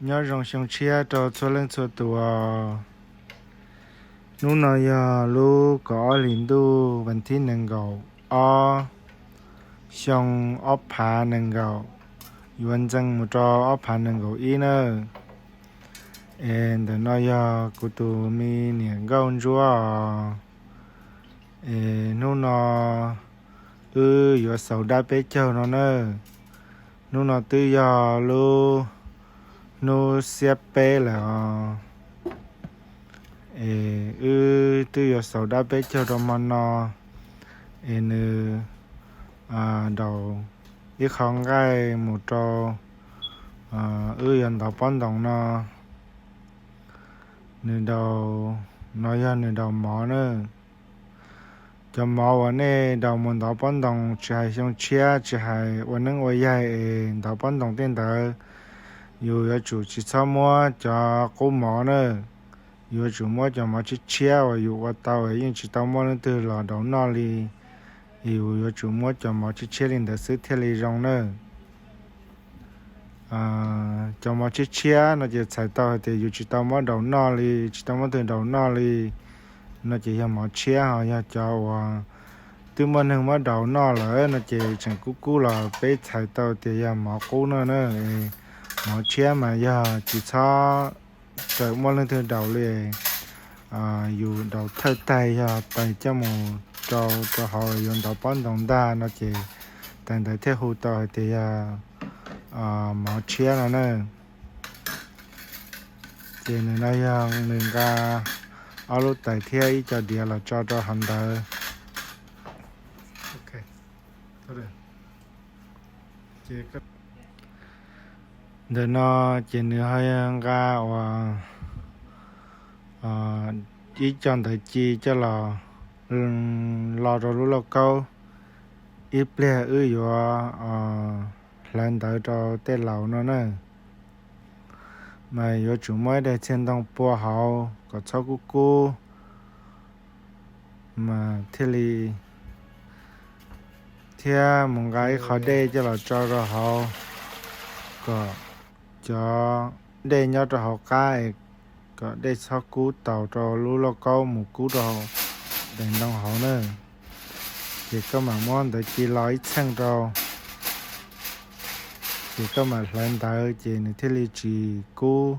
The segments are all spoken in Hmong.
Nyob zoo xyoo tshiab rau txhua leej txhua tus. Hnub no yog lub kaum ob hlis ntuj vas thib nees nkaum ob, xyoo ob phav nees nkaum, yuav ntxees mus rau ob phav nees nkaum ib nawb. Es ntawm no yog kuv tus me niam nkauj ntsuab os. Es hnub no wb yuav xaus dab peb caug no nawb. Hnub no twb yog lub hnub xiab peb lawm os. Es wb twb yuav xaus dab peb caug rau hmo no. Es nws daus ib qho nqaij mus rau wb yuav ntov pob ntoos no. Nws daus, no yog nws daus mov na. Cov mov uas nej daus mus ntov pob ntoos tsis hais xyoo tshiab tsis hais ua neeb ua yaig es ntov pob ntoos tej ntawd, yus yuav tsum tsis txhob muab cov qub mov na. Yuav tsum muab cov mov tshiab tshiab uas yus ua tau es yeej tsis tau muaj leej twg los daus noj li. Yus yuav tsum muab cov mov tshiab tshiab li ntawd xwb thiaj li zoo na. Cov mov tshiab tshiab no ces txhais tau hais tias yus tsis tau muab daus noj li, tsis tau muab twg daus noj li, no ces yog mov tshiab. Ho yog cov uas twb muaj neeg muab daus noj lawm no ces tseem kub kub los peb txhais tau tias yog mov qub no na. Mov tshiab mas yog tsis txhob tawm muaj leej twg daus li. Yus daus thawj taig yog taig coj mus rau rau hauv yuav ntov pob ntoos ntag no ces taig ntawd thiaj hu tau hais tias yog mov tshiab no na. Ces nws no yog nws nqa ob lub tais thiab ib co diav los tso rau hauv ntawd. Ntawm no ces nws ho nqa uas ib co ntawv ci coj los lo rau lub lauj kaub. Ib pliag wb yuav hlawv ntawv rau tej laus no na, mas yuav tsum muab ib daim txiag ntoo pua hauv kom txhob kub kub mas thiaj li, thiab mus nqa ib qho dej coj los tso rau hauv kom cov dej nyob rau hauv qab es kom dej txhob kub taus rau lub lauj kaub mus kub rau daim ntoo hauv na. Ces koj mam muab ntawv ci lo ib txheej rau, ces koj mam hlawv ntawv ces nws thiaj li tsis kub,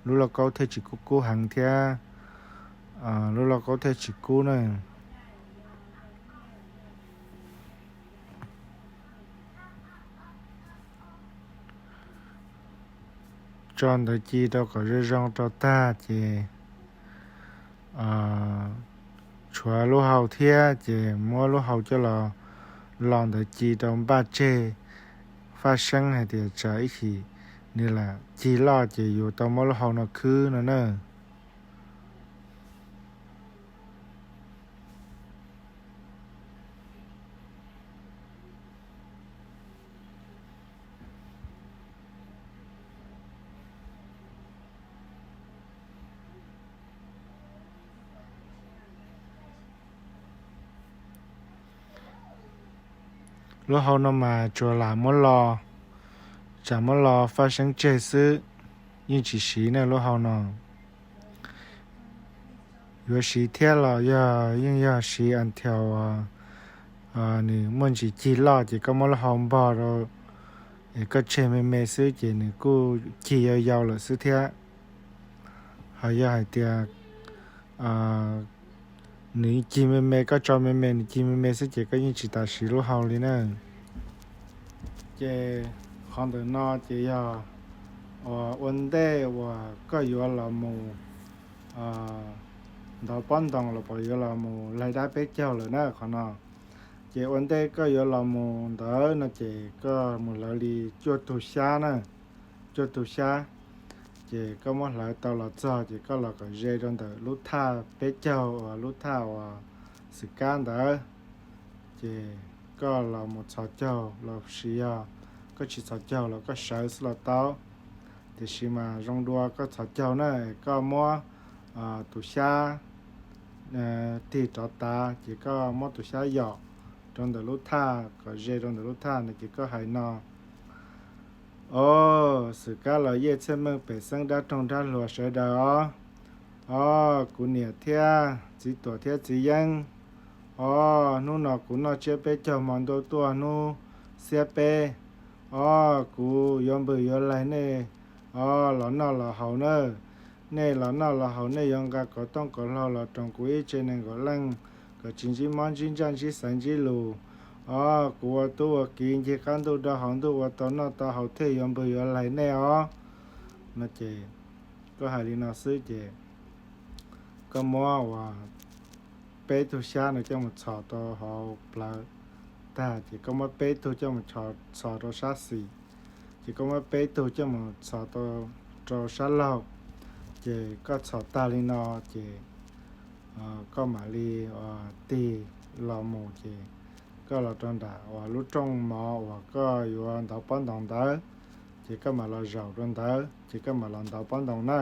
lub lauj kaub thiaj tsis kub kub heev thiab lub lauj kaub thiaj tsis kub na. Tso ntawv ci rau kom zoo zoo rau tag ces tshuav lub hau thiab ces muab lub hau coj los lo ntawv ci rau npaj tseg, faj seeb hais tias tsam ib chim nws lam cig loj ces yuav tau muab lub hau no khwb no na. Lub hau no mas tsuas lam muab lo, tsam muab lo faj seeb tseg xwb, yeej tsis siv ne lub hau no. Yuav siv thiab los yog yeej yog siv until nws muaj ntsis cig loj ces koj muab lub hau npog rau es koj tseg me me xwb ces nws kuj cig yau yau lawm xwb thiab. Ho yog hais tias nws cig me me, koj tso me me nws cig me me xwb ces koj yeej tsis tas siv lub hau li na. Ces qhov ntawm no ces yog ua ntej uas koj yuav los mus ntov pob ntoos los puas yuav los mus laig dab peb caug lawm na qhov no. Ces ua ntej koj yuav los mus ntawd no ces koj mus hlawv li cuaj tug xyab na, cuaj tug xyab. Ces koj muab hlawv tau los txog ces koj los kom ze rau ntawm lub thaj peb caug uas lub thaj uas xwm kab ntawd. Ces koj los mus txhos caug los sis yog koj tsis txhos caug los koj sawv xwb los tau. Tiam sis mas zoo dua koj txhos caug na, koj muab tus xyab tig rov tav ces koj muab tus xyab yom rau ntawm lub thaj kom ze rau ntawm lub thaj no ces koj hais no: Os, xwm kab los yej txhiaj meej pem xeeb dab roog dab hluas sawv daws os. Os, kuv niam thiab txiv Tuam thiab txiv Yeeb. Os, hnub no kuv noj tsiab peb caug hmo ntuj tuaj hnub xiab peb. Os, kuv yuav npws yuav laig nej, os, los noj los haus na. Nej los noj los haus nej yuav nqa kov tooj kov hlau los roos kuv ib tse nees nkaum leej, kom tsis ntsib mob ntsib ntsaj ntsib xaiv ntsib lus. Os, kuv ua tub ua kiv ncig qab ntuj rau hauv ntuj ua tau noj tau haus thiaj yuav npws yuav laig nej os. No ces koj hais li no xwb ces koj muab uas peb tug xyab no coj mus txhos rau hauv plawv tag ces koj muab peb tug coj mus txhos rau sab xis, ces koj muab peb tug coj mus txhos rau sab laug. Ces koj txhos tag li no ces koj mam li tig los mus ces koj los rau nram uas lub rooj mov uas koj yuav ntauv pob ntoos ntawd, ces koj mam los zaum rau ntawd ces koj mam los ntauv pob ntoos na.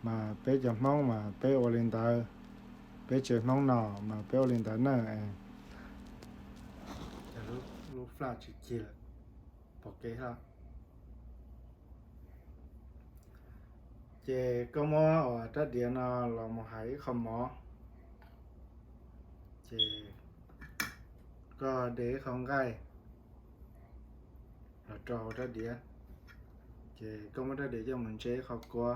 Mas peb cov Hmoob mas peb ua li ntawd, peb tsev Hmoob no mas peb ua li ntawd na. Lub flaj tsis cig lawm, pom kev hlo. Ces koj muab uas rab diav no los mus hais ib qho mov, ces koj de ib qho nqaij los rau hauv rab diav, ces koj muab rab diav coj mus ntse ib qho kua.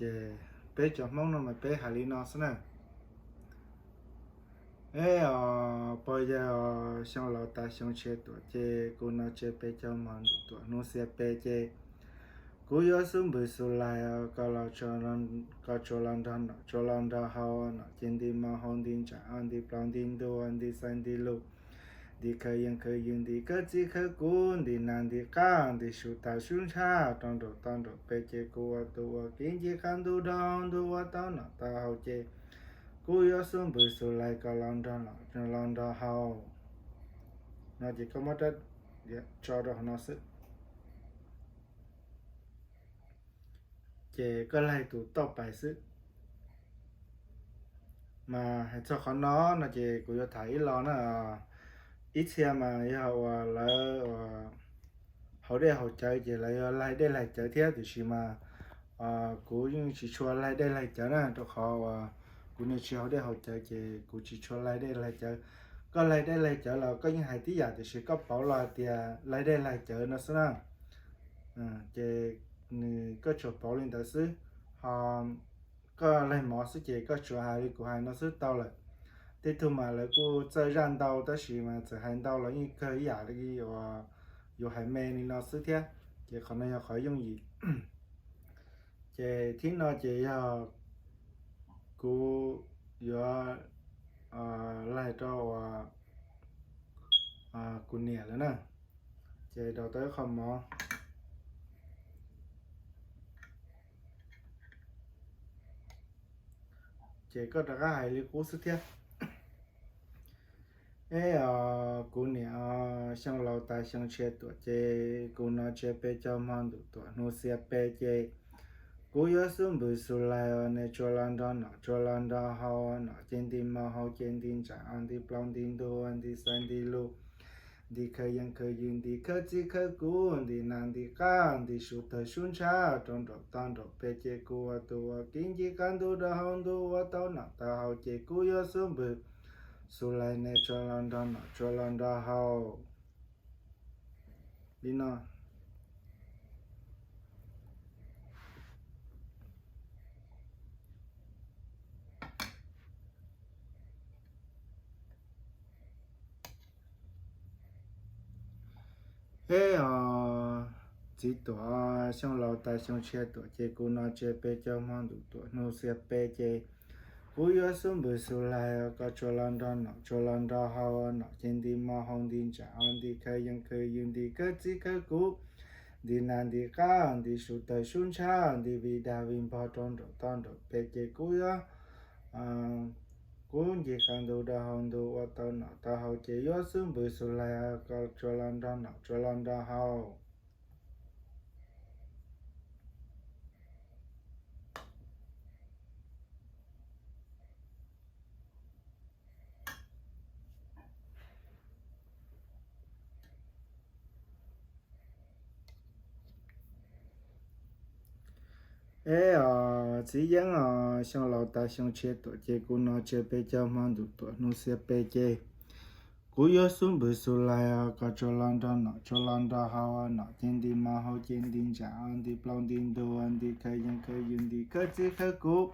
Ces peb cov Hmoob no mas peb hais li no xwb na. Eb os, pog yawg os, xyoo laus tas xyoo tshiab tuam ces kuv no tsiab peb caug hmo ntuj tuam hnub xiab peb ces kuv yuav xub npws xub laig os, koj tsuas los nrog nom tsuas los nrog haus, nom ces nti mo haus nti ntsaim os, nti plaub nti ntug, nti xaiv nti lus, nti khawv yeeb khawv ywg, nti khawv txij khawv kub, nti nas nti qab, nti sub tawg sub ntshab, rau nraum toj nraum pem ces kuv ua tus ua kiv ncig qab ntuj rau hauv ntuj ua tau nom tau haus ces kuv yuav xub npws xub laig, koj los nrog nom los nrog haus. No ces koj muab rab diav tso rau hauv no xwb, ces koj laig tus tauj pais xwb. Mas hais txog qhov no no ces kuv yuav tham ib los na. Ib txhia mas yog uas lawv haus dej haus cawv ces lawv yuav laig dej laig cawv thiab, tiam sis mas kuv yeej tsis tshua laig dej laig cawv na, rau qhov uas kuv niaj tsis haus dej haus cawv ces kuv tsis tshua laig dej laig cawv. Koj laig dej laig cawv los koj yeej hais tib yam, tiam sis koj pauv los hais tias laig dej laig cawv no xwb na. Ces nws koj tsuas pauv li ntawd xwb, ho koj laig mov xwb ces koj tsuas hais li kuv hais no xwb tau lawm. Tej tug mas lawv kuj txawj zaj ntau tab sis mas txawm hais ntau los yeej kawg ib yam li uas yus hais me li no xwb thiab, ces qhov no yog qhov yooj yim. Ces thib no ces yog kuv yuav laig rau uas kuv niam lawm na, ces rau tau ib qho mov. Ces koj rov qab hais li qub xwb thiab. Eb os, kuv niam os, xyoo laus tas xyoo tshiab tuam ces kuv no tsiab peb caug hmo ntuj tuam hnub xiab peb ces kuv yuav xub npws xub laig os, nej tsuas los nrog nom tsuas los nrog haus, nom ces nti mo haus ces nti ntsaim os, nti plaub nti ntug, nti xaiv nti lus, nti khawv yeeb khawv ywg, nti khawv txij khawv kub, nti nas nti qab, nti sub tawg sub ntshab, rau nraum toj nraum pem ces kuv ua tus ua kiv ncig qab ntuj rau hauv ntuj ua tau nom tau haus ces kuv yuav xub npws xub laig, nej tsuas los nrog nom tsuas los nrog haus. Li no. Eb os, txiv Tuam, xyoo laus tas xyoo tshiab tuam ces kuv no tsiab peb caug hmo ntuj tuam hnub xiab peb ces kuv yuav xub npws xub laig, koj tsuas los nrog nom tsuas los nrog haus, nom ces nti mo haus nti ntsaim os, nti khawv yeeb khawv ywg, nti khawv txij khawv kub, nti nas nti qab, nti sub tawg sub ntshab, nti vij dag vij npog, rau nraum toj nraum pem ces kuv yuav, kuv ncig qab ntuj rau hauv ntuj ua tau nom tau haus ces yuav xub npws xub laig, koj tsuas los nrog nom tsuas los nrog haus. Eb os txiv yeeb os, xyoo laus tas xyoo tshia tuam ces kuv no tshia peb caug hmo ntuj tuam hnub xiab peb ces kuv yuav xub npws xus lais os, koj tsuas los nrog nom tsuas los nrog haus, nom ces nti mov haus ces nti ntsaam, nti plaub nti ntug, nti khawv yeeb khawv ywg, nti khawv txij khawv kub,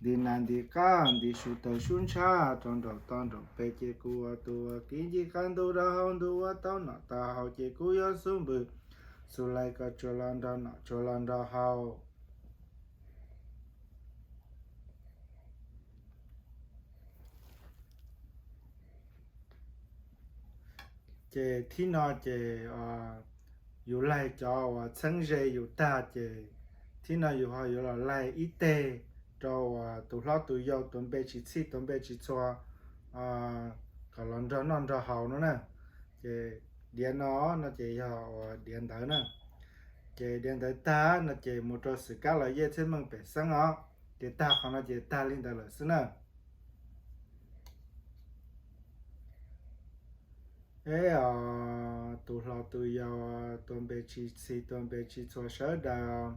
nti nas nti qab, nti sub tawg sub ntshab rau nraum toj nraum pem ces kuv ua tus ua kiv nce qab ntug rau hauv ntug ua tau nom tau haus ces kuv yuav xub npws xus lais, koj tsuas los nrog nom tsuas los nrog haus. Ces thib no ces yus laig cov uas txheeb ze yus tag ces thib no yus ho yuav los laig ib teg rau uas tus hlob tus yau tuav npe tsis txhij tuav npe tsis txhua kom los nrog noj nrog haus no na. Ces diav no no ces yog uas diav ntawd na. Ces diav ntawd tag no ces mus rau xwm kab los yej txhiaj meej pem xeeb os. Ces tag qhov no ces tag li ntawd lawm xwb na. Eb os tus hlob tus yau tuav npe tsis txhij tuav npe tsis txhua sawv daws,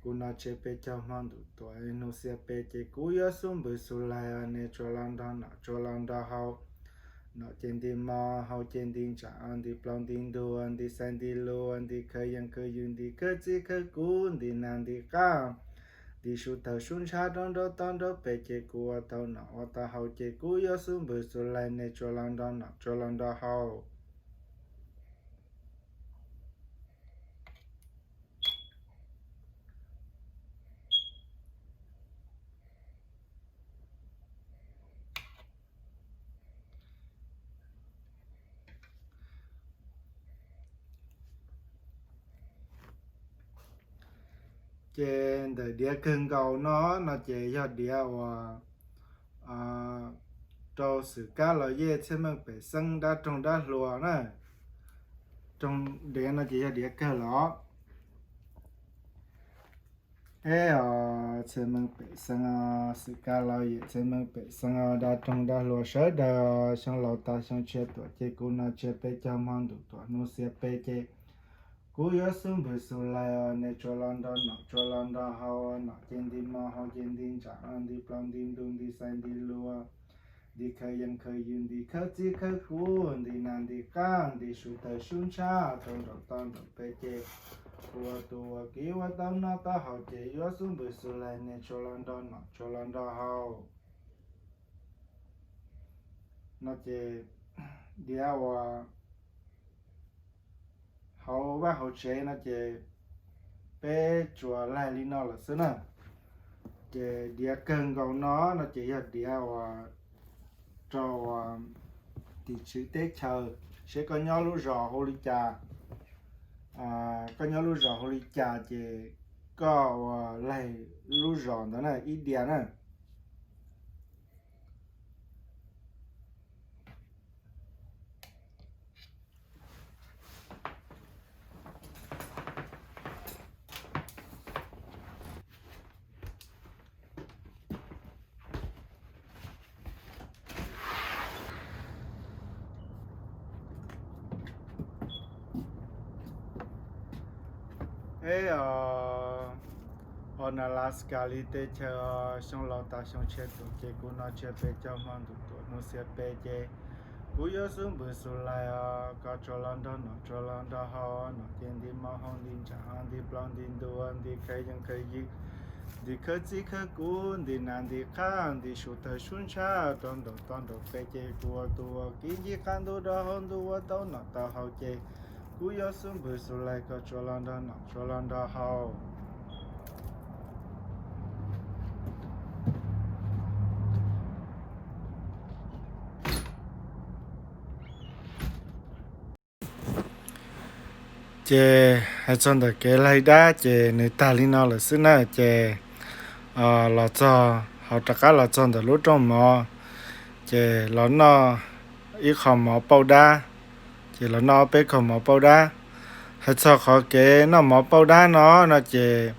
kuv no tshia peb caug hmo ntuj tuam hnub xiab peb ces kuv yuav xub npws xus lais os, nej tsuas los nrog nom tsuas los nrog haus. Nom ces nti mov haus ces nti ntsaam, nti plaub nti ntug, nti xais nti lus, nti khawv yeeb khawv ywg, nti khawv txij khawv kub, nti nas nti qab, nti sub tawg sub ntshab rau nraum toj nraum pem ces kuv ua tau nom ua tau haus ces kuv yuav xub npws xus lais, nej tsuas los nrog nom tsuas los nrog haus. Ces ntawm diav kawg nkaus no no ces yog diav uas rau xwm kab los yej txhiaj meej pem xeeb dab roog dab hlua na. Roog diav no ces yog diav kawg los. Eb os txhiaj meej pem xeeb os, xwm kab los yej txhiaj meej pem xeeb os, dab roog dab hlua sawv daws, xyoo laus tas xyoo tshia tuam ces kuv no tshia peb caug hmo ntuj tuam hnub xiab peb ces kuv yuav xub npws xus lais os, nej tsuas los nrog nom tsuas los nrog haus, nom ces nti mov haus ces nti ntsaam, nti plaub nti ntug, nti xais nti lus, nti khawv yeeb khawv ywg, nti khawv txij khawv kub, nti nas nti qab, nti sub tawg sub ntshab rau nraum toj nraum pem ces kuv ua tus ua kiv ua tau noj tau haus ces yuav xub npws xus lais, nej tsuas los nrog nom tsuas los nrog haus. No ces diav uas hauv vaj hauv tsev no ces peb tsuas laig li no lawm xwb na. Ces diav kawg nkaus no no ces yog diav uas rau uas tim tswv teb chaws, seb koj nyob lub zos hu li cas, koj nyob lub zos hu li cas ces koj uas laig lub zos ntawd na ib diav na. Eb os, Alaska li teb chaws, xyoo laus tas xyoo tshia tuam ces kuv no tshia peb caug hmo ntuj tuam hnub xiab peb ces kuv yuav xub npws xus lais os, koj tsuas los nrog nom tsuas los nrog haus, nom ces nti mov haus nti ntsaam, nti plaub nti ntug, nti khawv yeeb khawv ywg, nti khawv txij khawv kub, nti nas nti qab, nti sub tawg sub ntshab rau nraum toj nraum pem ces kuv ua tus ua kiv nce qab ntug rau hauv ntug ua tau nom tau haus ces kuv yuav xub npws xus lais, koj tsuas los nrog nom tsuas los nrog haus. Ces hais txog ntawm kev laig dab ces nws tag li no lawm xwb na. Ces los txog, ho rov qab los txog ntawm lub rooj mov, ces los noj ib qho mov pauj dab, ces los noj ob peb qho mov pauj dab. Hais txog qhov kev noj mov pauj dab no no ces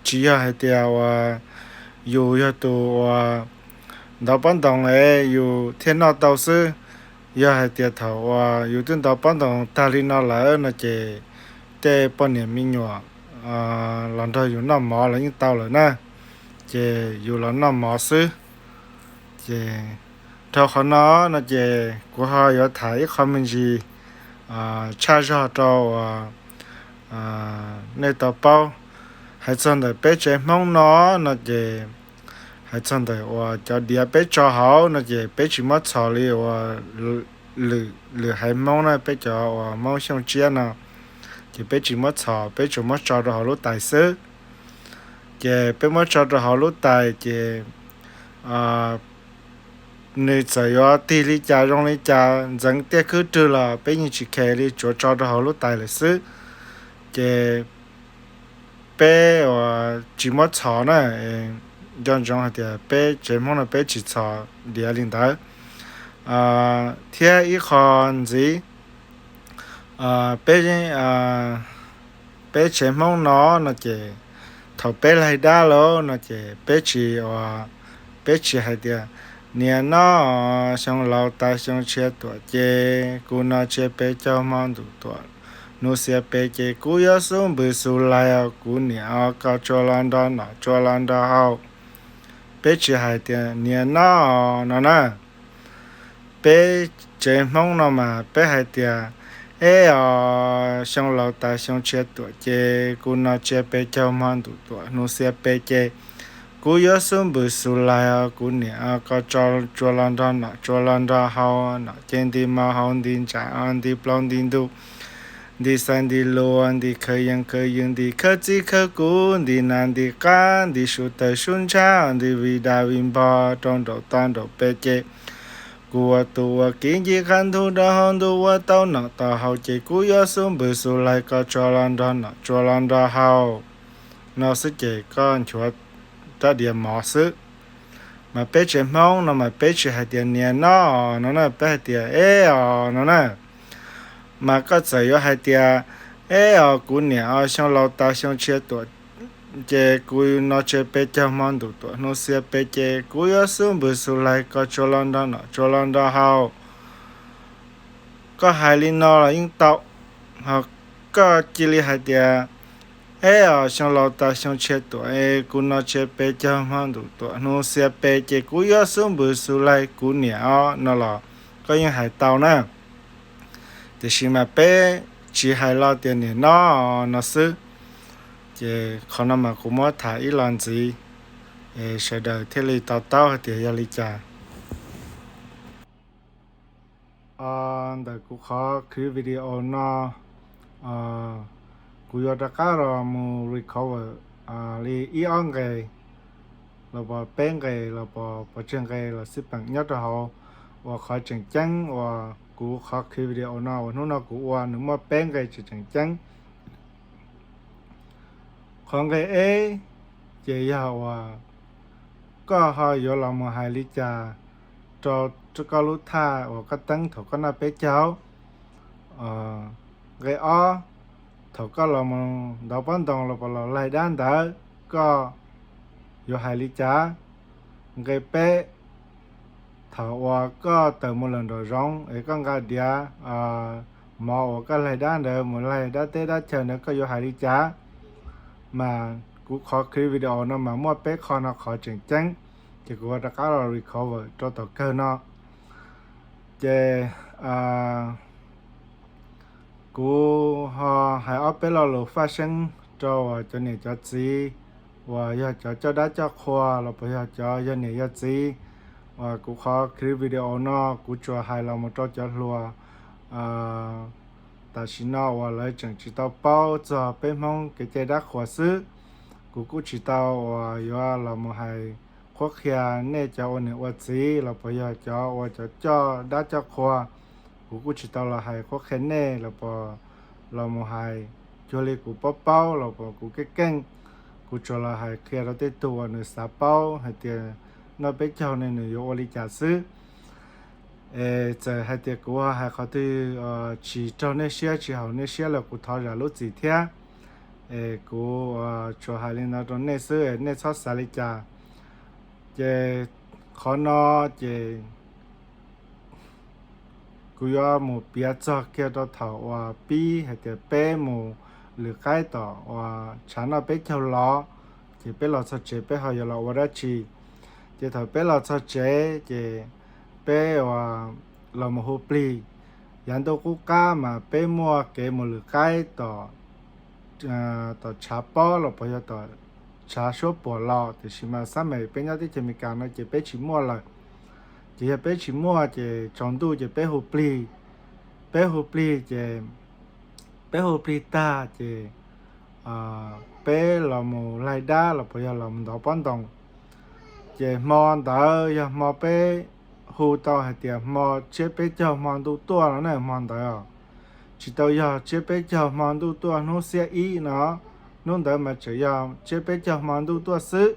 tsis yog hais tias uas yus yog tus uas ntov pob ntoos es yus thiaj noj tau xwb. Yog hais tias thaum uas yus twb ntov pob ntoos tag li no lawm no ces tej poj niam me nyuam los nrog yus noj mov los yeej tau lawm na, ces yus los noj mov xwb. Ces dhau qhov no no ces kuv ho yuav tham ib qho me ntsis tshaj zog rau uas nej tau paub. Hais txog ntawm peb tsev Hmoob no no ces hais txog ntawm uas cov diav peb tso hauv no ces peb tsis muab txhos li uas lwm, lwm haiv Hmoob na, peb cov uas Hmoob Xyooj Tsiab no ces peb tsis muab txhos, peb tsuas muab tso rau hauv lub tais xwb. Ces peb muab tso rau hauv lub tais ces nws txawm yuav tig li cas zoo li cas, ntxeev tiaj khwb rwg los peb yeej tsis khes li, tsuav tso rau hauv lub tais lawm xwb. Ces peb uas tsis muab txhos na, nco ntsoov hais tias peb tsev Hmoob no peb tsis txhos diav li ntawd. Thiab ib qho ntxiv, peb peb tsev Hmoob no no ces thaum peb laig dab lauj no ces peb tsis uas, peb tsis hais tias niam no xyoo laus tas xyoo tshiab tuam ces kuv no tshiab peb caug hmo ntuj tuam hnub xiab peb ces kuv yuav xub npws xus laig os kuv niam os, koj tsuas los nrog nom tsuas los nrog haus. Peb tsis hais tias niam no no na. Peb tsev Hmoob no mas peb hais tias eb os xyoo laus tas xyoo tshiab tuam ces kuv no tshiab peb caug hmo ntuj tuam hnub xiab peb ces kuv yuav xub npws xus laig os kuv niam os, koj tsuas los nrog nom tsuas los nrog haus, nom ces nti mo haus nti ntsa os nti plaub nti ntug, nti xais nti lus, nti khawv yees khawv ywg, nti khawb txib khawb kub, nti nas nti qab, nti sub tawg sub ntshab, nti vij dag vij npog rau nraum toj nraum peb ces kuv ua tus ua kiv nce qab ntug rau hauv ntug ua tau nom tau haus ces kuv yuav xub npws xus laig, koj tsuas los nrog nom tsuas los nrog haus no xwb ces koj nchuav rab diav mov xwb. Mas peb tsev Hmoob no mas peb tsis hais tias niam no no na, peb hais tias eb os no na. Mas koj txawm yuav hais tias eb os kuv niam os xyoo laus tas xyoo tshiab tuam ces kuv no tshiab peb caug hmo ntuj tuam hnub xiab peb ces kuv yuav xub npws xus laig, koj tsuas los nrog nom tsuas los nrog haus. Koj hais li no los yeej tau. Ho koj cia li hais tias eb os xyoo laus tas xyoo tshiab tuam es kuv no tshiab peb caug hmo ntuj tuam hnub xiab peb ces kuv yuav xub npws xus laig kuv niam os no los koj yeej hais tau na. Tiam sis mas peb tsis hais lo tias niam no no xwb. Ces qhov no mas kuv muab tham ib los ntxiv, sawv daws thiaj li to taub hais tias yog li cas. Ntawm kuv qhov clip video no, kuv yuav rov qab los mus recover li ib ob nqe los pom peb nqe los pom pov tseg nqe los xij peem nyob rau hauv uas qhov tseem ceeb uas kuv qhov clip video no uas hnub no kuv ua nws muaj peb nqe tseem tseem ceeb. Qhov nqe eb ces yog uas koj ho yuav los mus hais li cas rau koj lub thaj uas koj teeb thaum koj noj peb caug. Nqe ob, thaum koj los mus ntov pob ntoo los pom los laig dab ntawd koj yuav hais li cas. Nqe peb, thaum uas koj tawm mus lawm nraum zoov es koj nqa diav mov uas koj laig dab ntawd mus laig dab teb dab chaw ntawd koj yuav hais li cas. Mas kuv qhov clip video no mas muaj peb qho no qhov tseem ceeb, ces kuv ua rov qab los recover rau tom kawg no. Ces kuv ho hais ob peb lo lus faj seeb rau uas cov niam cov txiv uas yog cov coj dab coj qhua los puas yog cov yog niam yog txiv, uas kuv qhov clip video no kuv tsuas hais los mus rau cov hluas tam sim no uas lawv tseem tsis tau paub txog peb Hmoob kev cai dab qhuas xwb. Kuv kuj tsis tau uas yuav los mus hais qhuab qhia nej cov ua niam ua txiv los puas yog cov ua cov coj dab coj qhua. Kuv kuj tsis tau los hais qhuab qhia nej los puas los mus hais cuag li kuv paub paub los puas kuv keej keej. Kuv tsuas los hais qhia rau tej tug uas nws xav paub hais tias noj peb caug ne nws yuav ua li cas xwb. Es txawm hais tias kuv hais qhov twg tsis raug nej siab tsis haum nej siab los kuv thov zam lub txim thiab. Es kuv tsuas hais li no rau nej xwb, nej txhob xav li cas. Ces qhov no ces kuv yuav mus piav txog kiag rau thaum uas pib hais tias peb mus lwm qaib tom uas tshav noj peb caug los, ces peb los txog tsev peb ho yuav los ua dab tsi? Ces thaum peb los txog tsev ces peb uas los mus hu plig. Yav ntuj qub qab mas peb muaj kev mus lwm qaib tom, tom tshav pob los puas yog tom tshav suab puam los, tiam sis mas xab meem peb nyob teb chaws Amelikas no ces peb tsis muaj lawm. Ces yog peb tsis muaj ces tsaus ntuj ces peb hu plig. Peb hu plig ces peb hu plig tag ces peb los mus laig dab los puas yog los mus ntov pob ntoos. Ces hmo ntawd yog hmo peb hu tau hais tias hmo tsiab peb caug hmo ntuj tuaj no na, hmo ntawd os. Tsis tau yog tsiab peb caug hmo ntuj tuaj hnub xiab ib no, hnub ntawd mas tseem yog tsiab peb caug hmo ntuj tuaj xwb.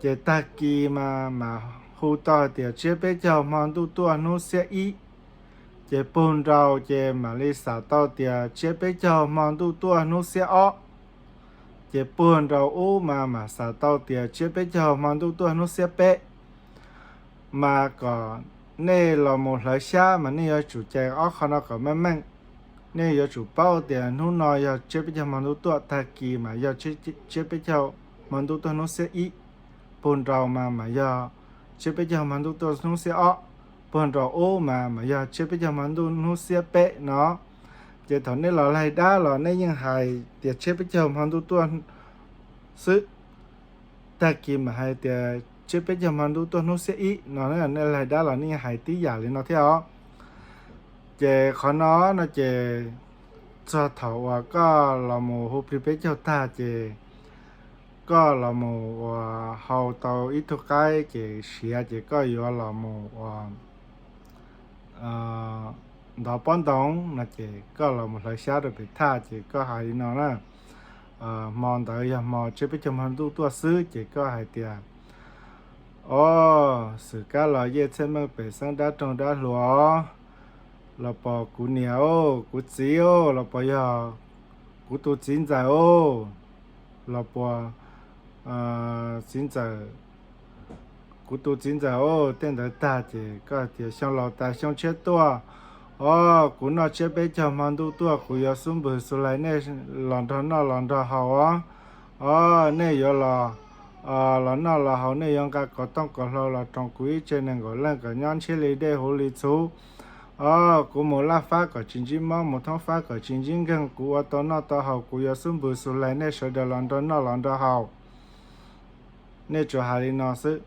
Ces tag kis mas mas hu tau hais tias tsiab peb caug hmo ntuj tuaj hnub xiab ib. Ces puag nraus ces mam li xav tau tias tsiab peb caug hmo ntuj tuaj hnub xiab ob. Ces puag nraus ub mas mam xav tau tias tsiab peb caug hmo ntuj tuaj hnub xiab peb. Mas kom nej los mus hlawv xyab mas nej yuav tsum cais ob qho no kom meej meej. Nej yuav tsum paub tias hnub no yog tsiab peb caug hmo ntuj tuaj, tag kis mas yog tsiab peb caug hmo ntuj tuaj hnub xiab ib. Puag nraus mas mas yog tsiab peb caug hmo ntuj tuaj hnub xiab ob. Puag nraus ub mas mas yog tsiab peb caug hmo ntuj hnub xiab peb no. Ces thaum nej los laig dab los nej yeej hais tias tsiab peb caug hmo ntuj tuaj xwb. Tag kis mas hais tias tsiab peb caug hmo ntuj tuaj hnub xiab ib no, nej laig dab los nej yeej hais tib yam li no thiab os. Ces qhov no no ces txog thaum uas koj los mus hu plig peb caug tag ces koj los mus uas hau tau ib tug qaib ces siav ces koj yuav los mus uas ntov pob ntoos no ces koj los mus hlawv xyab rau pem thaj ces koj hais li no na. Hmo ntawd yog hmo tsiab peb caug hmo ntuj tuaj xwb ces koj hais tias, o, xwm kab los yej txhiaj meej pem xeeb dab roog dab hluas, los pom kuv niam os, kuv txiv os, los pom yog kuv tus txiv ntxawm os, los pom txiv ntxawm, kuv tus txiv ntxawm os, tej ntawd tag ces koj hais tias xyoo laus tas xyoo tshiab tuaj, o, kuv noj tsiab peb caug hmo ntuj tuaj, kuv yuav xub npws xus lais nej los nrog noj los nrog haus os. O, nej yuav los los noj los haus, nej yuav nqa kom tooj kom hlau los roos kuv ib tse nees nkaum leej kom nyob ntshiab li dej huv li txhuv. O, kuv mus laj fab kom tsis ntsib mob, mus thoob fab kom tsis ntsib nkeeg, kuv ua tau noj tau haus, kuv yuav xub npws xus lais nej sawv daws los nrog noj los nrog haus. Nej tsuas hais li no xwb.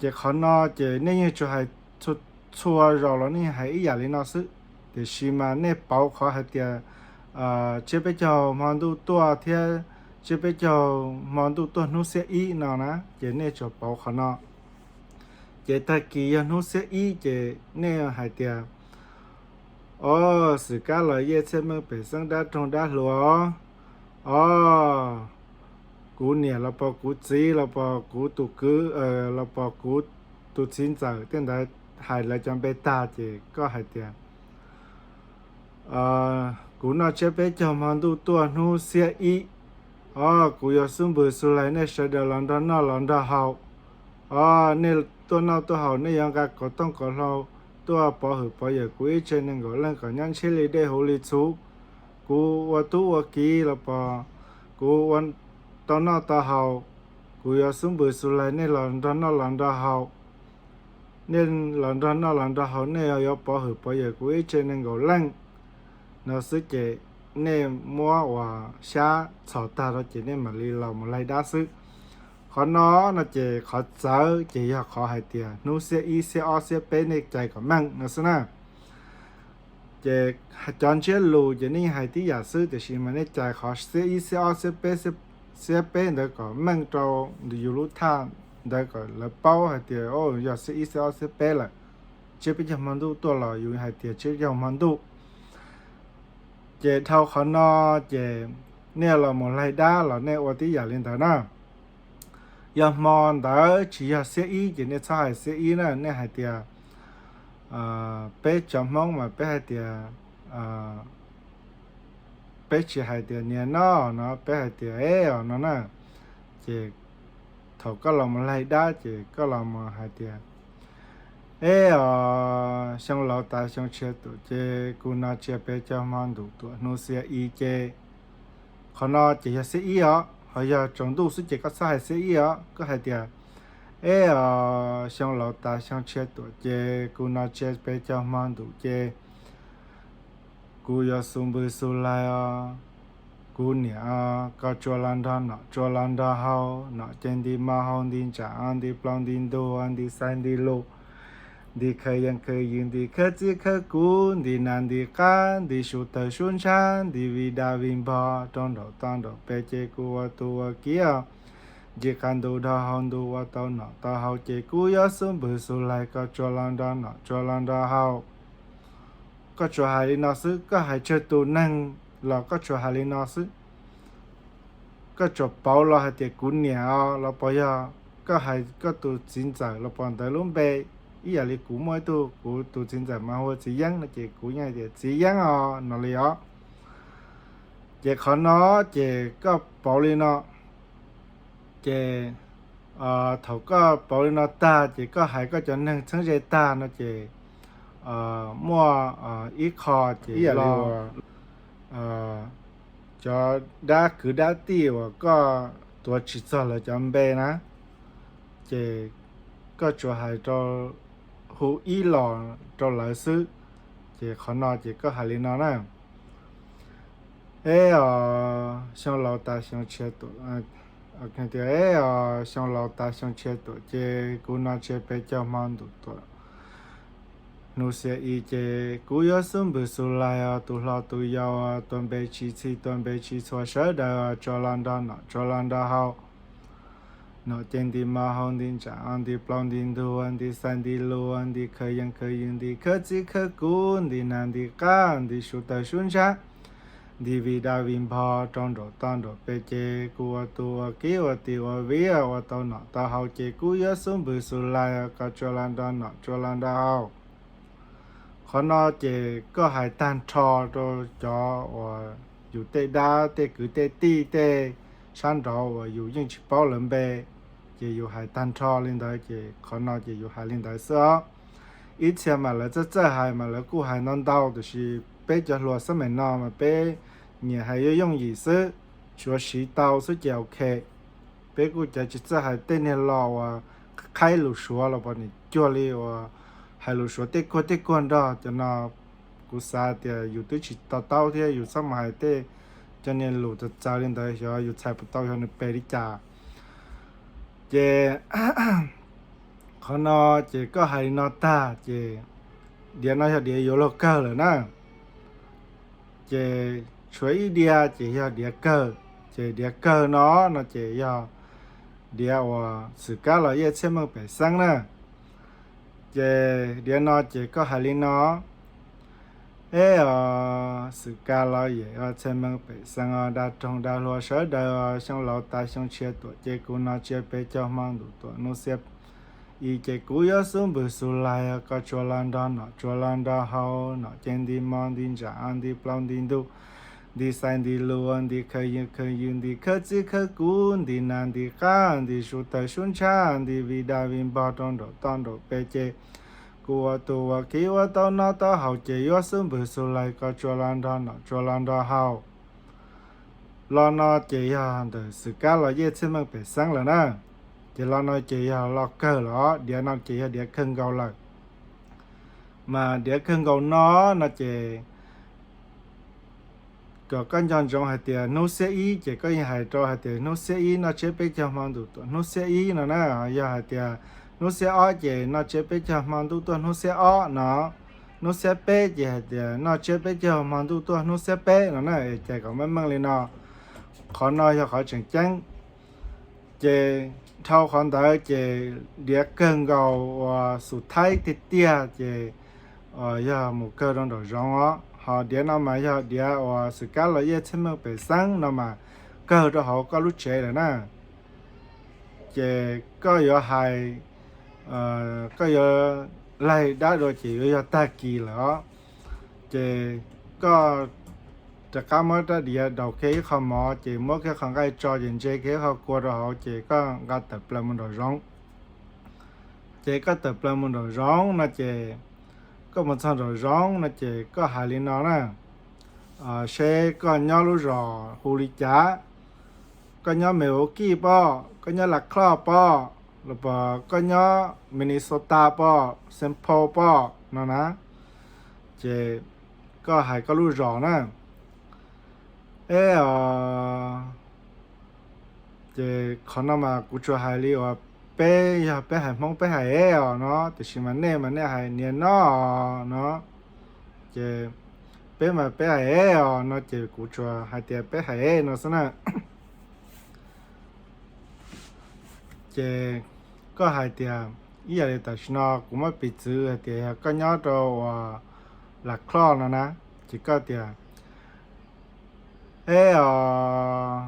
Ces qhov no ces nej yeej tsuas hais txhua zaus los nej yeej hais ib yam li no xwb, tiam sis mas nej pauv qhov hais tias tsiab peb caug hmo ntuj tuaj thiab tsiab peb caug hmo ntuj tuaj hnub xiab ib no na, ces nej tsuas pauv qhov no. Ces tag kis yog hnub xiab ib ces nej hais tias, o, xwm kab los yej txhiaj meej pem xeeb dab roog dab hluas, o, kuv niam los pom kuv txiv los pom kuv tus kwv los pom kuv tus txiv ntxawm, tej ntawd hais lawv cov npe tag ces koj hais tias, kuv noj tsiab peb caug hmo ntuj tuaj hnub xiab ib. O, kuv yuav xub npws xus lais nej sawv daws los nrog noj los nrog haus. O, nej tuaj noj tuaj haus nej yuav nqa kom tooj kom hlau tuaj pov hwm pov yawm kuv ib tse nees nkaum leej kom nyob ntshiab li dej huv li txhuv. Kuv ua tub ua kiv los pom kuv ua tau noj tau haus, kuv yuav xub npws xus lais nej los nrog noj los nrog haus. Nej los nrog noj los nrog haus nej yuav pov hwm pov yawm kuv ib tse nees nkaum leej no xwb ces nej muab uas xyab txhos tag rau ces nej mam li los mus laig dab xwb. Qhov no no ces qhov txawv ces yog qhov hais tias hnub xiab ib xiab ob xiab peb nej cais kom meej no xwb na. Ces cov ntsiab lus ces nej yeej hais tib yam xwb, tiam sis mas nej cais qhov xiab ib xiab ob xiab peb, xiab peb ntawd kom meej rau yus lub thaj ntawd kom lawv paub hais tias yog xiab ib xiab ob xiab peb lawm. Tsiab peb caug hmo ntuj tuaj los yus hais tias tsiab peb caug hmo ntuj. Ces dhau qhov no ces nej los mus laig dab los nej ua tib yam li ntawd na. Yog hmo ntawd tsis yog xiab ib ces nej txhob hais xiab ib na, nej hais tias peb cov Hmoob mas peb hais tias, peb tsis hais tias niam no no, peb hais tias e os no na. Ces thaum koj los mus laig dab ces koj los mus hais tias Eb os, xyoo laus tas xyoo tshiab tuam ces kuv no tsiab peb caug hmo ntuj tuam hnub xiab ib ces, qhov no ces yog xiab ib os, ho yog tsaus ntuj xwb ces koj txhob hais xiab ib os, koj hais tias, eb os, xyoo laus tas xyoo tshiab tuam ces kuv no tsiab peb caug hmo ntuj ces kuv yuav xub npwg xub laig os, kuv niam os, koj tsuas los nrog nom tsuas los nrog haus, nom ces nti mo haus nti ntsav os, nti plaub nti ntug os, nti xaiv nti lus, nti khawv yeeb khawv ywg, nti khawb txib khawb kuv, nti nas nti qab, nti sub tawg sub ntshab, nti vij dab vij npog rau nraum toj nraum pes ces kuv ua tus ua kiv os, nti qab ntuj dhau hauv ntuj ua tau nom tau haus ces kuv yuav xub npwg xub laig, koj tsuas los nrog nom tsuas los nrog haus. Koj tsuas hais li no xwb, koj hais tsawg tus neeg los koj tsuas hais li no xwb. Koj tsuas pauv los hais tias kuv niam os los puas yog, koj hais koj tus txiv ntxawm los puas ntawd lub npe, ib yam li kuv muaj ib tug kuv tus txiv ntxawm mas hu ua txiv Yeeb no ces kuv yeej hais tias txiv Yeeb os no li os. Ces qhov no ces koj pauv li no, ces thaum koj pauv li no tag ces koj hais koj cov neeg txheeb ze tag no ces muaj ib qho ces ib yam li cov dab kwv dab tij uas koj tuav tsis txog lawv cov npe na, ces koj tsuas hais rau, hu ib los rau lawv xwb. Ces qhov no ces koj hais li no na: Eb os, xyoo laus tas xyoo tshiab tuam, tias, eb os, xyoo laus tas xyoo tshiab tuam ces kuv no tsiab peb caug hmo ntuj tuam hnub xiab ib ces kuv yuav xub npwg xub laig os, tus hlob tus yau os, tuaj npe tsis txhij tuaj npe tsis txhua sawv daws os, tsuas los nrog nom tsuas los nrog haus. Nom ces nti mo haus nti ntsav os, nti plaub nti ntug os, nti xaiv nti lus os, nti khawv yeeb khawv ywg, nti khawb txib khawb kuv, nti nas nti qab, nti sub tawg sub ntshab, nti vij dab vij npog rau nraum toj nraum pes ces kuv ua tus ua kiv ua tij ua viv ua tau nom tau haus ces kuv yuav xub npwg xub laig, koj tsuas los nrog nom tsuas los nrog haus. Qhov no ces koj hais tag nrho rau cov uas yus tej dab tej kwv tej tij tej sab nraud uas yus yeej tsis paub lawv npe, ces yus hais tag nrho li ntawd ces qhov no ces yus hais li ntawd xwb os. Ib txhia mas lawv txawj txawj hais mas lawv kuj hais ntau ntau, tiam sis peb cov hluas xab meem no mas peb nyiam hais yooj yooj yim xwb, tsuav siv tau xwb ces ok. Peb kuj cov tsis txawj hais tej niag lo uas qhaib lus Suav los pom nim cuag li uas hais lus Suav tej kuag tej kuag nrog cov no. Kuv xav tias yus twb tsis to taub thiab yus txhob mus hais tej cov niag lus txawv txawv li ntawd, xyov yus txhais puas tau xyov nws pem li cas. Ces qhov no ces koj hais li no tag ces diav no yog diav yuav luag kawg lawm na. Ces tshuav ib diav ces yog diav kawg. Ces diav kawg no, no ces yog diav uas xwm kab los yej txhiaj meej pem xeeb na. Ces diav no ces koj hais li no: Eb os, xwm kab los yej txhiaj meej pem xeeb os, dab roog dab hluas sawv daws os, xyoo laus tas xyoo tshiab tuam ces kuv no tsiab peb caug hmo ntuj tuam hnub xiab ib ces kuv yuav xub npwg xub laig, koj tsuas los nrog nom tsuas los nrog haus, nom ces nti mo nti ntsav os, nti plaub nti ntug, nti xaiv nti lus os, nti khawv yeeb khawv ywg, nti khawb txib khawb kuv, nti nas nti qab, nti sub tawg sub ntshab, nti vij dab vij npog rau nraum toj nraum pes ces kuv ua tus ua kiv ua tau noj tau haus ces yuav xub npwg xub laig, koj tsuas los nrog nom tsuas los nrog haus. Lo no ces yog ntawm xwm kab los yej txhiaj meej pem xeeb lawm na. Ces lo no ces yog lo kawg lawm os, diav no ces yog diav kawg nkaus lawm. Mas diav kawg nkaus no, no ces kom koj nco ntsoov hais tias hnub xiab ib ces koj yeej hais rau hais tias hnub xiab ib noj tsiab peb caug hmo ntuj tuam hnub xiab ib no na. Yog hais tias hnub xiab ob ces noj tsiab peb caug hmo ntuj tuaj hnub xiab ob no. Hnub xiab peb ces hais tias noj tsiab peb caug hmo ntuj tuaj hnub xiab peb no na, es cais kom meej meej li no. Qhov no yog qhov tseem ceeb. Ces dhau qhov ntawd ces diav kawg nkaus uas xus thaib tiag tiag ces yog mus kawg rau nraum zoov os. Ho diav no mas yog diav uas xwm kab los yej txhiaj meej pem xeeb no mas kawg rau hauv koj lub tsev lawm na. Ces koj yuav hais, koj yuav laig dab dua ces yuav yog tag kis lawm os. Ces koj rov qab muab rab diav daus kiag ib qho mov ces muab kiag qhov nqaij tso ces ntse kiag ib qho kua rau hauv ces koj nqa tawm plaws mus nraum zoov. Ces koj tawm plaws mus nraum zoov no ces, koj mus txog nraum zoov no ces koj hais li no na, seb koj nyob lub zos hu li cas, koj nyob Milwaukee pob, koj nyob La Crosse pob, los puas koj nyob Minnesota pob, Saint Paul pob no na. Ces koj hais koj lub zos na. Eb os, ces qhov no mas kuv tsuas hais li uas peb yog peb hais Hmoob peb hais eb os no, tiam sis mas nej mas nej hais niam no os no. Ces peb mas peb hais eb os no ces kuv tsuas hais tias peb hais eb no xwb na. Ces koj hais tias, ib yam li tam sim no kuv muab piv txwv hais tias yog koj nyob rau uas La Crosse no na, ces koj tias, eb os,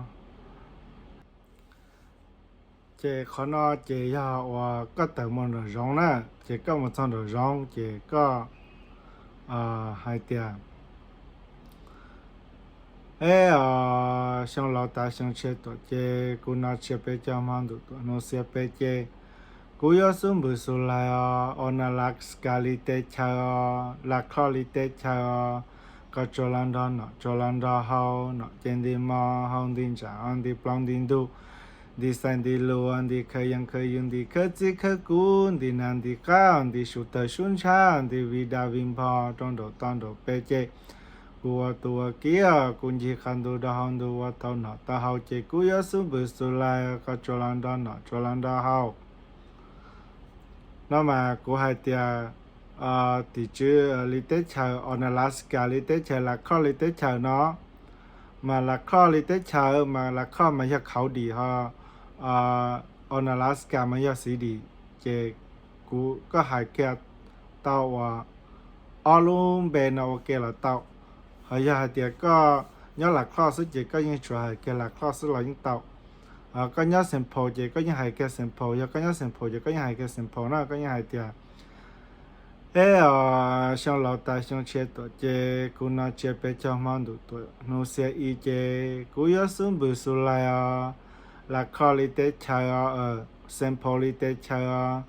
ces qhov no ces yog uas koj tawm mus nraum zoov na, ces koj mus txog nraum zoov ces koj hais tias, eb os, xyoo laus tas xyoo tshia tuam ces, kuv no tshia peb caug hmo ntuj tuam hnub xiab peb ces, kuv yuav xub npws xus lais os, Onalaska li teb chaws os, La Crosse li teb chaws os, koj tsuas los nrog nom tsuas los nrog haus, nom ces nti mos, haus nti ntsa, nti plaub nti ntug, nti xais nti lus, nti khawv yeeb khawv ywg, nti khawv txij khawv kub, nti nas nti qab, nti sub tawg sub ntshab, nti vij daj vij npog rau nraum toj nraum peb ces, kuv ua tus ua kiv, kuv ncig qab ntug rau hauv ntug ua tau nom tau haus ces kuv yuav xub npws xus lais, koj tsuas los nrog nom tsuas los nrog haus. No mas kuv hais tias tim tswv li teb chaws, Onalaska li teb chaws, La Crosse li teb chaws no, mas La Crosse li teb chaws mas La Crosse mas yog khauv dim ho Onalaska mas yog xiv dim, ces kuv, koj hais kiag tau uas ob lub npe no ua ke los tau. Ho yog hais tias koj nyob La Crosse xwb ces koj yeej tsuas hais kiag La Crosse xwb los yeej tau. Koj nyob Saint Paul ces koj yeej hais kiag Saint Paul, yog koj nyob Saint Paul ces koj yeej hais kiag Saint Paul na, koj yeej hais tias, eb os, xyoo laus tas xyoo tshia tuam ces, kuv no tshia peb caug hmo ntuj tuam hnub xiab ib ces, kuv yuav xub npws xus lais os, La Crosse li teb chaws os, Saint Paul li teb chaws os,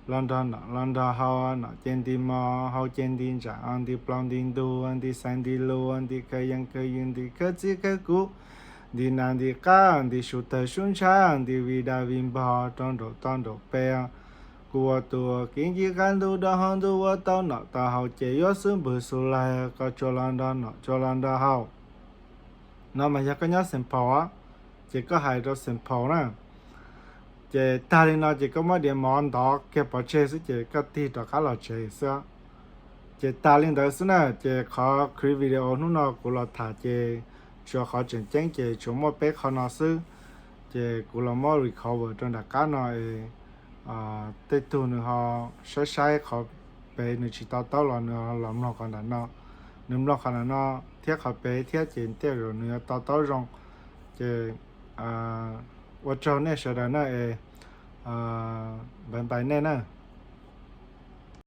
los nrog nom los nrog haus, nom ces nti mos, haus ces nti ntsa, nti plaub nti ntug, nti xais nti lus, nti khawv yeeb khawv ywg, nti khawv txij khawv kub, nti nas nti qab, nti sub tawg sub ntshab, nti vij daj vij npog rau nraum toj nraum peb, kuv ua tus ua kiv ncig qab ntug rau hauv ntug ua tau nom tau haus ces yuav xub npws xus lais, koj tsuas los nrog nom tsuas los nrog haus. No mas yog koj nyob Saint Paul, ces koj hais rau Saint Paul na. Ces tag li no ces koj muab diav mov ntov kiag pov tseg xwb ces koj tig rov qab los tsev xwb. Ces tas li ntawd xwb na, ces qhov clip video hnub no kuv los tham ces tsuas qhov tseem ceeb ces tsuas muaj peb qho no xwb. Ces kuv los muab recover rau nram qab no es tej tug nws ho saib saib qhov pem nws tsis to taub los nws los mloog qhov nram no, nws mloog qhov nram no thiab qhov pem thiab ces tej zaum nws yuav to taub zoo. Ces ua tsaug nej sawv daws na es npais npais nej na.